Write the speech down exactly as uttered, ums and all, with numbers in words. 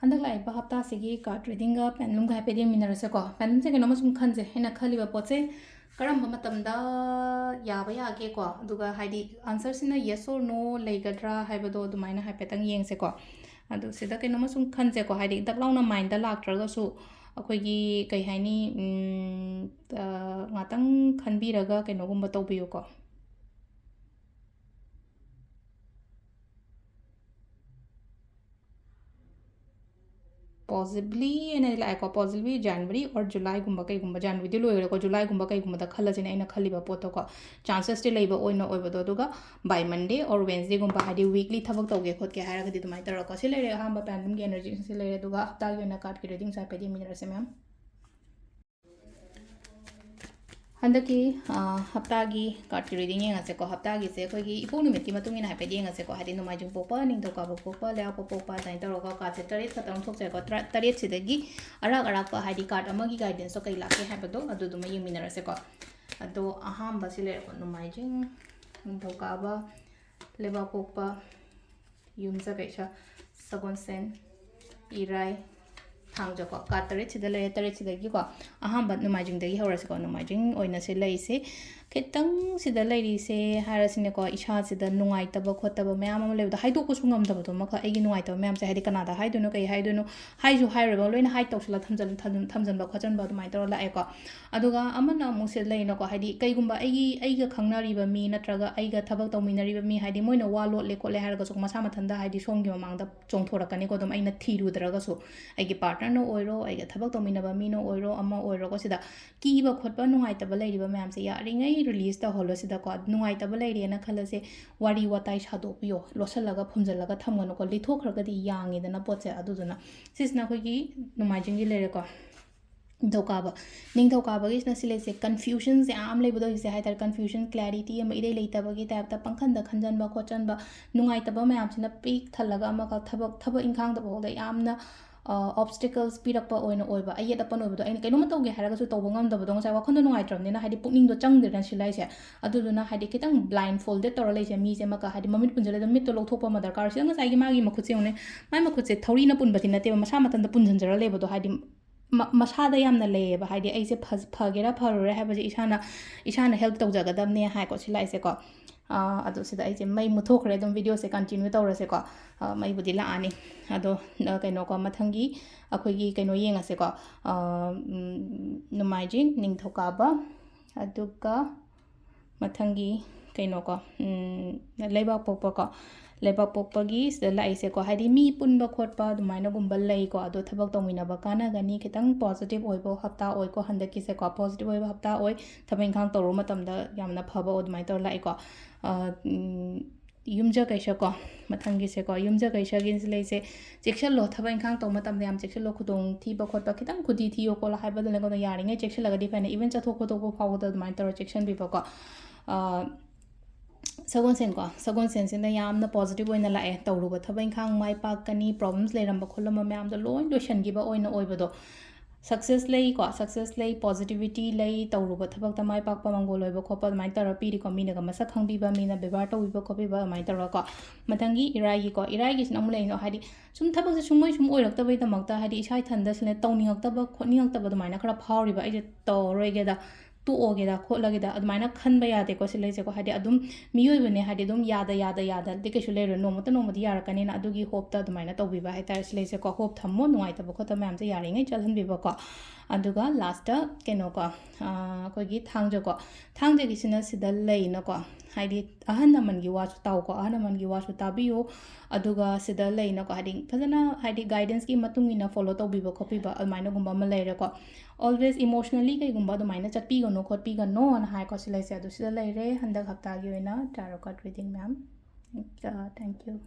ꯍꯟꯗꯛ ꯂꯥꯛꯏꯕ ꯍꯞꯇꯥꯁꯤꯒꯤ card readingꯒ pendulumꯒ ꯍꯥꯏꯐꯦꯠ ꯌꯦꯡꯃꯤꯟꯅꯔꯁꯦꯀꯣ꯫ Pendulumꯁꯦ ꯀꯩꯅꯣꯝꯃ ꯁꯨꯝ ꯈꯟꯁꯦ, ꯑꯩꯅ ꯈꯜꯂꯤꯕ ꯄꯣꯠꯁꯦ ꯀꯔꯝꯕ ꯃꯇꯝꯗ ꯌꯥꯕ ꯌꯥꯒꯦꯀꯣ, ꯑꯗꯨꯒ ꯍꯥꯏꯗꯤ answerꯁꯤꯅ yes or no ꯂꯩꯒꯗ꯭ꯔꯥ ꯍꯥꯏꯕꯗꯣ ꯑꯗꯨꯃꯥꯏꯅ ꯍꯥꯏꯐꯦꯠꯇꯪ ꯌꯦꯡꯁꯦꯀꯣ꯫ ꯑꯗꯨ ꯁꯤꯗ ꯀꯩꯅꯣꯝꯃ ꯁꯨꯝ ꯈꯟꯁꯦꯀꯣ, ꯍꯥꯏꯗꯤ ꯗꯛ ꯂꯥꯎꯅ mindꯇ ꯂꯥꯛꯇ꯭ꯔꯒꯁꯨ ꯑꯩꯈꯣꯏꯒꯤ ꯀꯩ ꯍꯥꯏꯅꯤ, ꯎꯝ, ꯑ, ꯉꯥꯛꯇꯪ ꯈꯟꯕꯤꯔꯒ ꯀꯩꯅꯣꯒꯨꯝꯕ ꯇꯧꯕꯤꯌꯨꯀꯣ꯫ Possibly ꯍꯥꯏꯅ ꯂꯥꯛꯑꯦꯀꯣ, possibly January or Julyꯒꯨꯝꯕ ꯀꯩꯒꯨꯝꯕ, Januaryꯗꯤ ꯂꯣꯏꯈ꯭ꯔꯦꯀꯣ, Julyꯒꯨꯝꯕ ꯀꯩꯒꯨꯝꯕꯗ ꯈꯜꯂꯁꯤꯅꯦ ꯑꯩꯅ ꯈꯜꯂꯤꯕ ꯄꯣꯠꯇꯣꯀꯣ꯫ Chancesꯇꯤ ꯂꯩꯕ ꯑꯣꯏꯅ ꯑꯣꯏꯕꯗꯣ, ꯑꯗꯨꯒ by Monday or Wednesdayꯒꯨꯝꯕ, ꯍꯥꯏꯗꯤ weekly ꯊꯕꯛ ꯇꯧꯒꯦ ꯈꯣꯠꯀꯦ ꯍꯥꯏꯔꯒꯗꯤ ꯑꯗꯨꯃꯥꯏꯅ ꯇꯧꯔꯒꯀꯣ꯫ ꯁꯤ ꯂꯩꯔꯦ, ꯑꯍꯥꯟꯕ pendulumꯒꯤ energyꯁꯤꯡꯁꯤ ꯂꯩꯔꯦ, ꯑꯗꯨꯒ ꯍꯞꯇꯥꯒꯤ ꯑꯣꯏꯅ cardꯀꯤ readingꯁꯦ ꯍꯥꯏꯐꯦꯠ ꯌꯦꯡꯃꯤꯟꯅꯔꯁꯦ ꯃꯌꯥꯝ꯫ ꯍꯟꯗꯛꯀꯤ, ꯑ, ꯍꯞꯇꯥꯒꯤ cardꯀꯤ reading ꯌꯦꯡꯉꯁꯦꯀꯣ꯫ ꯍꯞꯇꯥꯒꯤꯁꯦ ꯑꯩꯈꯣꯏꯒꯤ ꯏꯄꯣꯛ ꯅꯨꯃꯤꯠꯀꯤ ꯃꯇꯨꯡ ꯏꯟꯅ ꯍꯥꯏꯐꯦꯠ ꯌꯦꯡꯉꯁꯦꯀꯣ꯫ ꯍꯥꯏꯗꯤ ꯅꯣꯡꯃꯥꯏꯖꯤꯡ ꯄꯣꯛꯄ, ꯅꯤꯡꯊꯧꯀꯥꯕ ꯄꯣꯛꯄ, ꯂꯩꯕꯥꯛꯄꯣꯛꯄ ꯄꯣꯛꯄ, ꯑꯗꯨꯃꯥꯏꯅ ꯇꯧꯔꯒ cardꯁꯦ ꯇꯔꯦꯠ ꯈꯛꯇꯪ ꯊꯣꯛꯆꯔꯦꯀꯣ꯫ ꯇꯔꯥ-, ꯇꯔꯦꯠꯁꯤꯗꯒꯤ ꯑꯔꯥꯛ ꯑꯔꯥꯛꯄ, ꯍꯥꯏꯗꯤ card ꯑꯃꯒꯤ guidanceꯇꯣ ꯀꯩ ꯂꯥꯛꯀꯦ ꯍꯥꯏꯕꯗꯣ ꯑꯗꯨꯗꯨꯃ ꯌꯦꯡꯃꯤꯟꯅꯔꯁꯦꯀꯣ꯫ ꯑꯗꯣ ꯑꯍꯥꯟꯕꯁꯤ ꯂꯩꯔꯦꯀꯣ, ꯅꯣꯡꯃꯥꯏꯖꯤꯡ, ꯅꯤꯡꯊꯧꯀꯥꯕ, ꯂꯩꯕꯥꯛꯄꯣꯛꯄ, ꯌꯨꯝꯁꯀꯩꯁ, ꯁꯒꯣꯜꯁꯦꯟ, ꯏꯔꯥꯏ, ꯊꯥꯡꯖꯀꯣ꯫ Card ꯇꯔꯦꯠꯁꯤꯗ ꯂꯩꯔꯦ, ꯇꯔꯦꯠꯁꯤꯗꯒꯤꯀꯣ꯫ ꯑꯍꯥꯟꯕ ꯅꯣꯡꯃꯥꯏꯖꯤꯡꯗꯒꯤ ꯍꯧꯔꯁꯤꯀꯣ꯫ ꯅꯣꯡꯃꯥꯏꯖꯤꯡ ꯑꯣꯏꯅ ꯁꯤ ꯂꯩꯔꯤꯁꯦ, ꯈꯤꯇꯪ ꯁꯤꯗ ꯂꯩꯔꯤꯁꯦ ꯍꯥꯏꯔꯁꯤꯅꯦꯀꯣ, ꯏꯁꯥꯁꯤꯗ ꯅꯨꯡꯉꯥꯏꯇꯕ ꯈꯣꯠꯇꯕ ꯃꯌꯥꯝ ꯑꯃ ꯂꯩꯕꯗꯣ, ꯍꯥꯏꯗꯣꯛꯄꯁꯨ ꯉꯝꯗꯕꯗꯣ ꯑꯃꯈꯛ, ꯑꯩꯒꯤ ꯅꯨꯡꯉꯥꯏꯇꯕ ꯃꯌꯥꯝꯁꯦ, ꯍꯥꯏꯗꯤ ꯀꯅꯥꯗ ꯍꯥꯏꯗꯣꯏꯅꯣ, ꯀꯩ ꯍꯥꯏꯗꯣꯏꯅꯣ, ꯍꯥꯏꯁꯨ ꯍꯥꯏꯔꯣꯏꯕ, ꯂꯣꯏꯅ hide ꯇꯧꯁꯤꯜꯂ ꯊꯝꯖꯤꯟ-, ꯊꯝꯖꯤꯟ-, ꯊꯝꯖꯤꯟꯕ ꯈꯣꯠꯆꯟꯕ ꯑꯗꯨꯃꯥꯏꯅ ꯇꯧꯔ ꯂꯥꯛꯑꯦꯀꯣ꯫ ꯑꯗꯨꯒ ꯑꯃꯅ ꯑꯃꯨꯛ ꯁꯤꯗ ꯂꯩꯔꯤꯅꯀꯣ, ꯍꯥꯏꯗꯤ ꯀꯩꯒꯨꯝꯕ ꯑꯩꯒꯤ, ꯑꯩꯒ ꯈꯪꯅꯔꯤꯕ ꯃꯤ ꯅꯠꯇ꯭ꯔꯒ ꯑꯩꯒ ꯊꯕꯛ ꯇꯧꯃꯤꯟꯅꯔꯤꯕ ꯃꯤ, ꯍꯥꯏꯗꯤ ꯃꯣꯏꯅ ꯋꯥ ꯂꯣꯠꯂꯦ ꯈꯣꯠꯂꯦ ꯍꯥꯏꯔꯒꯁꯨ ꯃꯁꯥ ꯃꯊꯟꯇ, ꯍꯥꯏꯗꯤ ꯁꯣꯝꯒꯤ ꯃꯃꯥꯡꯗ ꯆꯣꯡꯊꯣꯔꯛꯀꯅꯤꯀꯣ꯫ ꯑꯗꯨꯝ ꯑꯩꯅ ꯊꯤꯔꯨꯗ꯭ꯔꯒꯁꯨ, ꯑꯩꯒꯤ partnerꯅ ꯑꯣꯏꯔꯣ, ꯑꯩꯒ ꯊꯕꯛ ꯇꯧꯃꯤꯟꯅꯕ ꯃꯤꯅ ꯑꯣꯏꯔꯣ, ꯑꯃ ꯑꯣꯏꯔꯣꯀꯣ, ꯁꯤꯗ ꯀꯤꯕ ꯈꯣꯠꯄ, ꯅꯨꯡꯉꯥꯏꯇꯕ ꯂꯩꯔꯤꯕ ꯃꯌꯥꯝꯁꯦ ꯌꯥꯔꯤꯉꯩ release ꯇꯧꯍꯜꯂꯣ ꯁꯤꯗꯀꯣ꯫ ꯅꯨꯡꯉꯥꯏꯇꯕ ꯂꯩꯔꯦꯅ ꯈꯜꯂꯁꯦ, ꯋꯥꯔꯤ ꯋꯥꯇꯥꯏ ꯁꯥꯗꯣꯛꯄꯤꯌꯣ, ꯂꯣꯠꯁꯤꯜꯂꯒ ꯐꯨꯝꯖꯤꯜꯂꯒ ꯊꯝꯒꯅꯨꯀꯣ꯫ ꯂꯤꯊꯣꯛꯈ꯭ꯔꯒꯗꯤ ꯌꯥꯡꯉꯤꯗꯅ ꯄꯣꯠꯁꯦ꯫ ꯑꯗꯨꯗꯨꯅ ꯁꯤꯁꯤꯅ ꯑꯩꯈꯣꯏꯒꯤ ꯅꯣꯡꯃꯥꯏꯖꯤꯡꯒꯤ ꯂꯩꯔꯦꯀꯣ꯫ ꯅꯤꯡꯊꯧꯀꯥꯕ, ꯅꯤꯡꯊꯧꯀꯥꯕꯒꯤꯁꯤꯅ ꯁꯤ ꯂꯩꯁꯦ, confusionꯁꯦ ꯌꯥꯝ ꯂꯩꯕꯗꯣ ꯍꯧꯖꯤꯛꯁꯦ ꯍꯥꯏꯇꯥꯔꯦ꯫ Confusion, clarity ꯑꯃ ꯏꯔꯩ ꯂꯩꯇꯕꯒꯤ typeꯇ ꯄꯪꯈꯟꯗ ꯈꯟꯖꯟꯕ ꯈꯣꯠꯆꯟꯕ, ꯅꯨꯡꯉꯥꯏꯇꯕ ꯃꯌꯥꯝꯁꯤꯅ ꯄꯤꯛ ꯊꯜꯂꯒ ꯑꯃꯈꯛ ꯊꯕꯛ, ꯊꯕꯛ ꯏꯪꯈꯥꯡꯗ ꯐꯥꯎꯗ ꯌꯥꯝꯅ ꯑꯣꯕꯁꯇꯤꯀꯜꯁ ꯄꯤꯔꯛꯄ ꯑꯣꯏꯅ ꯑꯣꯏꯕ, ꯑꯌꯦꯠ ꯑꯄꯟ ꯑꯣꯏꯕꯗꯣ꯫ ꯑꯩꯅ ꯀꯩꯅꯣꯝꯃ ꯇꯧꯒꯦ ꯍꯥꯏꯔꯒꯁꯨ ꯇꯧꯕ ꯉꯝꯗꯕꯗꯣ, ꯉꯁꯥꯏ ꯋꯥꯈꯜꯗꯣ ꯅꯨꯡꯉꯥꯏꯇ꯭ꯔꯕꯅꯤꯅ, ꯍꯥꯏꯗꯤ ꯄꯨꯛꯅꯤꯡꯗꯣ ꯆꯪꯗ꯭ꯔꯦꯗꯅ ꯁꯤꯂꯥꯏꯁꯦ꯫ ꯑꯗꯨꯗꯨꯅ ꯍꯥꯏꯗꯤ ꯈꯤꯇꯪ ꯕ꯭ꯂꯥꯏꯟ ꯐꯣꯜꯗꯦꯠ ꯇꯧꯔ ꯂꯩꯁꯦ ꯃꯤꯁꯦ ꯑꯃꯒ, ꯍꯥꯏꯗꯤ ꯃꯃꯤꯠ ꯄꯨꯟꯁꯤꯜꯂ ꯑꯗꯨꯝ ꯃꯤꯠꯇꯣ ꯂꯧꯊꯣꯛꯄ ꯑꯃ ꯗꯔꯀꯥꯔ꯫ ꯁꯤꯗ ꯉꯁꯥꯏꯒꯤ ꯃꯥꯒꯤ ꯃꯈꯨꯠꯁꯦ ꯌꯦꯡꯉꯨꯅꯦ, ꯃꯥꯏ ꯃꯈꯨꯠꯁꯦ ꯊꯧꯔꯤꯅ ꯄꯨꯟꯕꯗꯤ ꯅꯠꯇꯦꯕ, ꯃꯁꯥ ꯃꯊꯟꯇ ꯄꯨꯟꯁꯤꯟꯖꯔ ꯂꯩꯕꯗꯣ, ꯍꯥꯏꯗꯤ ꯃ-, ꯃꯁꯥꯗ ꯌꯥꯝꯅ ꯂꯩꯌꯦꯕ꯫ ꯍꯥꯏꯗꯤ ꯑꯩꯁꯦ ꯐ-, ꯐꯒꯦꯔꯥ ꯐꯔꯨꯔꯦ ꯍꯥꯏꯕꯁꯦ ꯏꯁꯥꯅ, ꯏꯁꯥꯅ ꯍꯦꯜꯞ ꯇꯧꯖꯒꯗꯕꯅꯦ ꯍꯥꯏꯀꯣ ꯁꯤꯂꯥꯏꯁꯦꯀꯣ꯫ ꯑꯥ, ꯑꯗꯣ ꯁꯤꯗ ꯑꯩꯁꯦ ꯃꯩ ꯃꯨꯠꯊꯣꯛꯈ꯭ꯔꯦ꯫ ꯑꯗꯨꯝ ꯚꯤꯗꯤꯑꯣꯁꯦ ꯀꯟꯇꯤꯅ꯭ꯌꯨ ꯇꯧꯔꯁꯦꯀꯣ꯫ ꯑꯥ, ꯃꯩꯕꯨꯗꯤ ꯂꯥꯛꯑꯅꯤ꯫ ꯑꯗꯣ, ꯑꯥ, ꯀꯩꯅꯣꯀꯣ, ꯃꯊꯪꯒꯤ ꯑꯩꯈꯣꯏꯒꯤ ꯀꯩꯅꯣ ꯌꯦꯡꯉꯁꯦꯀꯣ꯫ ꯑꯥ, ꯎꯝ, ꯅꯣꯡꯃꯥꯏꯖꯤꯡ, ꯅꯤꯡꯊꯧꯀꯥꯕ, ꯑꯗꯨꯒ ꯃꯊꯪꯒꯤ ꯀꯩꯅꯣꯀꯣ, ꯎꯝ, ꯂꯩꯕꯥꯛꯄꯣꯛꯄꯀꯣ꯫ ꯂꯩꯕꯥꯛꯄꯣꯛꯄꯒꯤ ꯁꯤꯗ ꯂꯥꯛꯏꯁꯦꯀꯣ, ꯍꯥꯏꯗꯤ ꯃꯤ ꯄꯨꯟꯕ ꯈꯣꯠꯄ ꯑꯗꯨꯃꯥꯏꯅꯒꯨꯝꯕ ꯂꯩꯀꯣ꯫ ꯑꯗꯣ ꯊꯕꯛ ꯇꯧꯃꯤꯟꯅꯕ ꯀꯥꯟꯅꯒꯅꯤ꯫ ꯈꯤꯇꯪ ꯄꯣꯖꯤꯇꯤꯚ ꯑꯣꯏꯕ ꯍꯞꯇꯥ ꯑꯣꯏꯀꯣ ꯍꯟꯗꯛꯀꯤꯁꯦꯀꯣ꯫ ꯄꯣꯖꯤꯇꯤꯚ ꯑꯣꯏꯕ ꯍꯞꯇꯥ ꯑꯣꯏ꯫ ꯊꯕꯛ ꯏꯪꯈꯥꯡ ꯇꯧꯔꯨꯕ ꯃꯇꯝꯗ ꯌꯥꯝꯅ ꯐꯕ ꯑꯗꯨꯃꯥꯏꯅ ꯇꯧꯔ ꯂꯥꯛꯏꯀꯣ꯫ ꯑ, ꯎꯝ, ꯌꯨꯝꯖꯀꯩꯁꯀꯣ, ꯃꯊꯪꯒꯤꯁꯦꯀꯣ, ꯌꯨꯝꯖꯀꯩꯁꯒꯤ ꯂꯩꯁꯦ꯫ ꯆꯦꯛꯁꯤꯜꯂꯣ, ꯊꯕꯛ ꯏꯪꯈꯥꯡ ꯇꯧꯕ ꯃꯇꯝꯗ ꯌꯥꯝ ꯆꯦꯛꯁꯤꯜꯂꯣ꯫ ꯈꯨꯗꯣꯡ ꯊꯤꯕ ꯈꯣꯠꯄ, ꯈꯤꯇꯪ ꯈꯨꯗꯤ ꯊꯤꯌꯣ ꯈꯣꯠꯂꯣ ꯍꯥꯏꯕꯗꯨꯅ ꯑꯩꯉꯣꯟꯗ ꯌꯥꯔꯤꯉꯩ ꯆꯦꯛꯁꯤꯜꯂꯒꯗꯤ ꯐꯩꯅ, even ꯆꯠꯊꯣꯛ ꯈꯣꯠꯇꯣꯛꯄ ꯐꯥꯎꯕꯗ ꯑꯗꯨꯃꯥꯏꯅ ꯇꯧꯔ ꯆꯦꯛꯁꯤꯟꯕꯤꯕꯀꯣ꯫ ꯑ, ꯁꯒꯣꯜꯁꯦꯟꯀꯣ, ꯁꯒꯣꯜꯁꯦꯟꯁꯤꯅ ꯌꯥꯝꯅ ꯄꯣꯖꯤꯇꯤꯚ ꯑꯣꯏꯅ ꯂꯥꯛꯑꯦ꯫ ꯇꯧꯔꯨꯕ ꯊꯕꯛ ꯏꯪꯈꯥꯡ ꯃꯥꯏ ꯄꯥꯛꯀꯅꯤ, ꯄ꯭ꯔꯣꯕ꯭ꯂꯦꯝꯁ ꯂꯩꯔꯝꯕ ꯈꯣꯠꯂꯝꯕ ꯃꯌꯥꯝꯗꯣ ꯂꯣꯏ ꯂꯣꯏꯁꯤꯟꯈꯤꯕ ꯑꯣꯏꯅ ꯑꯣꯏꯕꯗꯣ꯫ ꯁꯛꯁꯦꯁ ꯂꯩꯀꯣ, ꯁꯛꯁꯦꯁ ꯂꯩ, ꯄꯣꯖꯤꯇꯤꯚꯤꯇꯤ ꯂꯩ, ꯇꯧꯔꯨꯕ ꯊꯕꯛꯇ ꯃꯥꯏ ꯄꯥꯛꯄ, ꯃꯪꯒꯣꯜ ꯑꯣꯏꯕ ꯈꯣꯠꯄ ꯑꯗꯨꯃꯥꯏꯅ ꯇꯧꯔ ꯄꯤꯔꯤꯀꯣ꯫ ꯃꯤꯅꯒ ꯃꯁꯛ ꯈꯪꯕꯤꯕ, ꯃꯤꯅ ꯕꯦꯕꯥꯔ ꯇꯧꯕꯤꯕ ꯈꯣꯠꯄꯤꯕ ꯑꯗꯨꯃꯥꯏꯅ ꯇꯧꯔꯒꯀꯣ꯫ ꯃꯊꯪꯒꯤ ꯏꯔꯥꯏꯒꯤꯀꯣ, ꯏꯔꯥꯏꯒꯤꯁꯤꯅ ꯑꯃꯨꯛ ꯂꯩꯅꯣ, ꯍꯥꯏꯗꯤ ꯁꯨꯝ ꯊꯕꯛꯁꯦ ꯁꯨꯡꯑꯣꯏ ꯁꯨꯝ ꯑꯣꯏꯔꯛꯇꯕꯩꯗꯃꯛꯇ, ꯍꯥꯏꯗꯤ ꯏꯁꯥ ꯏꯊꯟꯗ ꯁꯤꯅ ꯇꯧꯅꯤꯡꯉꯛꯇꯕ ꯈꯣꯠꯅꯤꯡꯉꯛꯇꯕ ꯑꯗꯨꯃꯥꯏꯅ ꯈꯔ ꯐꯥꯎꯔꯤꯕ, ꯑꯩꯁꯦ ꯇꯧꯔꯔꯣꯏꯒꯦꯗ, ꯇꯣꯛꯑꯒꯦꯗ ꯈꯣꯠꯂꯒꯦꯗ ꯑꯗꯨꯃꯥꯏꯅ ꯈꯟꯕ ꯌꯥꯗꯦꯀꯣ ꯁꯤ ꯂꯩꯁꯦꯀꯣ꯫ ꯍꯥꯏꯗꯤ ꯑꯗꯨꯝ ꯃꯤꯑꯣꯏꯕꯅꯦ, ꯍꯥꯏꯗꯤ ꯑꯗꯨꯝ ꯌꯥꯗ ꯌꯥꯗ ꯌꯥꯗꯗꯤ ꯀꯩꯁꯨ ꯂꯩꯔꯣꯏ, ꯅꯣꯡꯃꯇ ꯅꯣꯡꯃꯗꯤ ꯌꯥꯔꯛꯀꯅꯤꯅ, ꯑꯗꯨꯒꯤ ꯍꯣꯞꯇ ꯑꯗꯨꯃꯥꯏꯅ ꯇꯧꯕꯤꯕ ꯍꯥꯏꯇꯥꯔꯦ ꯁꯤ ꯂꯩꯁꯦꯀꯣ꯫ ꯍꯣꯞ ꯊꯝꯃꯣ, ꯅꯨꯡꯉꯥꯏꯇꯕ ꯈꯣꯠꯇꯕ ꯃꯌꯥꯝꯁꯦ ꯌꯥꯔꯤꯉꯩ ꯆꯠꯍꯟꯕꯤꯕꯀꯣ꯫ ꯑꯗꯨꯒ ꯂꯥꯁꯇ ꯀꯩꯅꯣꯀꯣ, ꯑꯥ, ꯑꯩꯈꯣꯏꯒꯤ ꯊꯥꯡꯖꯀꯣ, ꯊꯥꯡꯖꯒꯤꯁꯤꯅ ꯁꯤꯗ ꯂꯩꯅꯀꯣ, ꯍꯥꯏꯗꯤ ꯑꯍꯜ ꯂꯃꯟꯒꯤ ꯋꯥꯁꯨ ꯇꯥꯎꯀꯣ, ꯑꯍꯜ ꯂꯃꯟꯒꯤ ꯋꯥꯁꯨ ꯇꯥꯕꯤꯌꯨ꯫ ꯑꯗꯨꯒ ꯁꯤꯗ ꯂꯩꯅꯀꯣ, ꯍꯥꯏꯗꯤ ꯐꯖꯅ, ꯍꯥꯏꯗꯤ ꯒꯥꯏꯗꯦꯟꯁꯀꯤ ꯃꯇꯨꯡ ꯏꯟꯅ ꯐꯣꯂꯣ ꯇꯧꯕꯤꯕ ꯈꯣꯠꯄꯤꯕ ꯑꯗꯨꯃꯥꯏꯅꯒꯨꯝꯕ ꯑꯃ ꯂꯩꯔꯦꯀꯣ꯫ Always emotionally ꯀꯩꯒꯨꯝꯕ ꯑꯗꯨꯃꯥꯏꯅ ꯆꯠꯄꯤꯒꯅꯨ ꯈꯣꯠꯄꯤꯒꯅꯣꯅ ꯍꯥꯏꯀꯣ ꯁꯤ ꯂꯩꯁꯦ꯫ ꯑꯗꯨ ꯁꯤꯗ ꯂꯩꯔꯦ ꯍꯟꯗꯛ ꯍꯞꯇꯥꯒꯤ ꯑꯣꯏꯅ tarot card reading, ma'am. Uh, thank you.